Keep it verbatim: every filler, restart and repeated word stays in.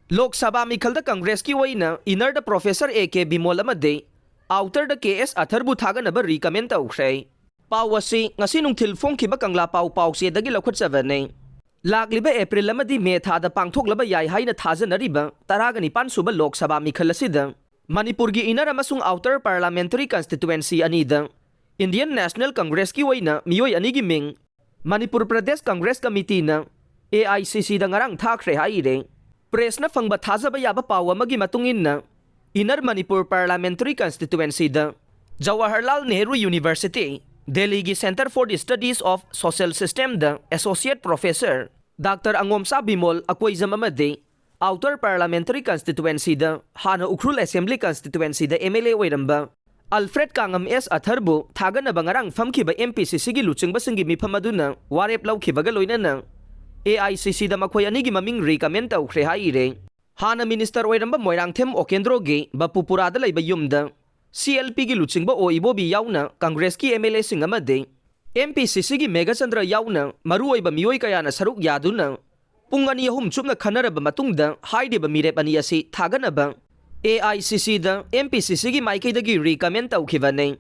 ꯂꯣꯛ ꯁꯚꯥ ꯃꯤꯈꯜꯗ ꯀꯪꯒ꯭ꯔꯦꯁꯀꯤ ꯑꯣꯏꯅ ꯏꯟꯅꯔꯗ professor A K Bimol ꯑꯃꯗꯤ ꯑꯥꯎꯇꯔꯗ ꯀꯦ ꯑꯦꯁ ꯑꯊꯔꯕꯨ ꯊꯥꯒꯠꯅꯕ recommend ꯇꯧꯈ꯭ꯔꯦ꯫ ꯄꯥꯎ ꯑꯁꯤ ꯉꯁꯤ ꯅꯨꯡꯊꯤꯜ ꯐꯣꯡꯈꯤꯕ ꯀꯪꯂꯥ ꯄꯥꯎ ꯄꯥꯎꯆꯦꯗꯒꯤ ꯂꯧꯈꯠꯆꯕꯅꯤ꯫ ꯂꯥꯛꯂꯤꯕ ꯑꯦꯄ꯭ꯔꯤꯜ ꯑꯃꯗꯤ ꯃꯦ ꯊꯥꯗ ꯄꯥꯡꯊꯣꯛꯂꯕ ꯌꯥꯏ ꯍꯥꯏꯅ ꯊꯥꯖꯅꯔꯤꯕ ꯇꯔꯥꯒ ꯅꯤꯄꯥꯟ ꯁꯨꯕ ꯂꯣꯛ ꯁꯚꯥ ꯃꯤꯈꯜ ꯑꯁꯤꯗ ꯃꯅꯤꯄꯨꯔꯒꯤ ꯏꯟꯅꯔ ꯑꯃꯁꯨꯡ ꯑꯥꯎꯇꯔ ꯄꯥꯔꯂꯥꯃꯦꯟꯇꯔꯤ ꯀꯟꯁꯇꯤꯇꯨꯋꯦꯟꯁꯤ ꯑꯅꯤꯗ ꯏꯟꯗꯤꯌꯟ ꯅꯦꯁꯅꯦꯜ ꯀꯪꯒ꯭ꯔꯦꯁꯀꯤ ꯑꯣꯏꯅ ꯃꯤꯑꯣꯏ ꯑꯅꯤꯒꯤ ꯃꯤꯡ Manipur Pradesh Congress ꯀꯃꯤꯇꯤꯅ A I C ꯁꯤꯗ ꯉꯔꯥꯡ ꯊꯥꯈ꯭ꯔꯦ ꯍꯥꯏꯔꯦ꯫ ꯄ꯭ꯔꯦꯁꯅ ꯐꯪꯕ ꯊꯥꯖꯕ ꯌꯥꯕ ꯄꯥꯎ ꯑꯃꯒꯤ ꯃꯇꯨꯡ ꯏꯟꯅ, ꯏꯟꯅꯔ ꯃꯅꯤꯄꯨꯔ ꯄꯥꯔꯂꯥꯃꯦꯟꯇꯔꯤ ꯀꯟꯁꯇꯤꯇꯨꯋꯦꯟꯁꯤꯗ ꯖꯋꯥꯍꯔꯂꯥꯜ ꯅꯦꯍꯔꯨ ꯌꯨꯅꯤꯚꯔꯁꯤꯇꯤ, ꯗꯦꯜꯂꯤꯒꯤ Centre for the Studies of Social Systemꯗ ꯑꯦꯁꯣꯁꯤꯌꯦꯠ ꯄ꯭ꯔꯣꯐꯦꯁꯔ ꯗꯥꯛꯇꯔ ꯑꯉꯣꯝꯆꯥ ꯕꯤꯃꯣꯜ ꯑꯀꯣꯏꯖꯝ ꯑꯃꯗꯤ ꯑꯥꯎꯇꯔ ꯄꯥꯔꯂꯥꯃꯦꯟꯇꯔꯤ ꯀꯟꯁꯇꯤꯇꯨꯋꯦꯟꯁꯤꯗ ꯍꯥꯟꯅ ꯎꯈ꯭ꯔꯨꯜ ꯑꯦꯁꯦꯝꯕ꯭ꯂꯤ ꯀꯟꯁꯇꯤꯇꯨꯋꯦꯟꯁꯤꯗ ꯑꯦꯝ ꯑꯦꯜ ꯑꯦ ꯑꯣꯏꯔꯝꯕ ꯑꯜꯐ꯭ꯔꯦꯗ ꯀꯥꯡꯉꯝ ꯑꯦꯁ ꯑꯊꯔꯕꯨ ꯊꯥꯒꯠꯅꯕ ꯉꯔꯥꯡ ꯐꯝꯈꯤꯕ ꯑꯦꯝ ꯄꯤ ꯁꯤ ꯁꯤꯒꯤ ꯂꯨꯆꯤꯡꯕꯁꯤꯡꯒꯤ ꯃꯤꯐꯝ ꯑꯗꯨꯅ ꯋꯥꯔꯦꯞ ꯂꯧꯈꯤꯕꯒ ꯂꯣꯏꯅꯅ ꯑꯦ ꯑꯥꯏ ꯁꯤ ꯁꯤꯗ ꯃꯈꯣꯏ ꯑꯅꯤꯒꯤ ꯃꯃꯤꯡ ꯔꯤꯀꯃꯦꯟ ꯇꯧꯈ꯭ꯔꯦ ꯍꯥꯏꯔꯦ꯫ ꯍꯥꯟꯅ ꯃꯤꯅꯤꯁꯇꯔ ꯑꯣꯏꯔꯝꯕ ꯃꯣꯏꯔꯥꯡꯊꯦꯝ ꯑꯣꯀꯦꯟꯗ꯭ꯔꯣꯒꯤ ꯕꯄꯨꯄꯨꯔꯥꯗ ꯂꯩꯕ ꯌꯨꯝꯗ ꯁꯤ ꯑꯦꯜ ꯄꯤꯒꯤ ꯂꯨꯆꯤꯡꯕ ꯑꯣ ꯏꯕꯣꯕꯤ ꯌꯥꯎꯅ ꯀꯪꯒ꯭ꯔꯦꯁꯀꯤ ꯑꯦꯝ ꯑꯦꯜ ꯑꯦꯁꯤꯡ ꯑꯃꯗꯤ ꯑꯦꯝ ꯄꯤ ꯁꯤ ꯁꯤꯒꯤ ꯃꯦꯘꯆꯟꯗ꯭ꯔ ꯌꯥꯎꯅ ꯃꯔꯨꯑꯣꯏꯕ ꯃꯤꯑꯣꯏ ꯀꯌꯥꯅ ꯁꯔꯨꯛ ꯌꯥꯗꯨꯅ ꯄꯨꯡ ꯑꯅꯤ ꯑꯍꯨꯝ ꯆꯨꯞꯅ ꯈꯟꯅꯔꯕ ꯃꯇꯨꯡꯗ ꯍꯥꯏꯔꯤꯕ ꯃꯤꯔꯦꯞ ꯑꯅꯤ ꯑꯁꯤ ꯊꯥꯒꯠꯅꯕ ꯑꯦ ꯑꯥꯏ ꯁꯤ ꯁꯤꯗ ꯑꯦꯝ ꯄꯤ ꯁꯤ ꯁꯤꯒꯤ ꯃꯥꯏꯀꯩꯗꯒꯤ ꯔꯤꯀꯃꯦꯟ ꯇꯧꯈꯤꯕꯅꯤ꯫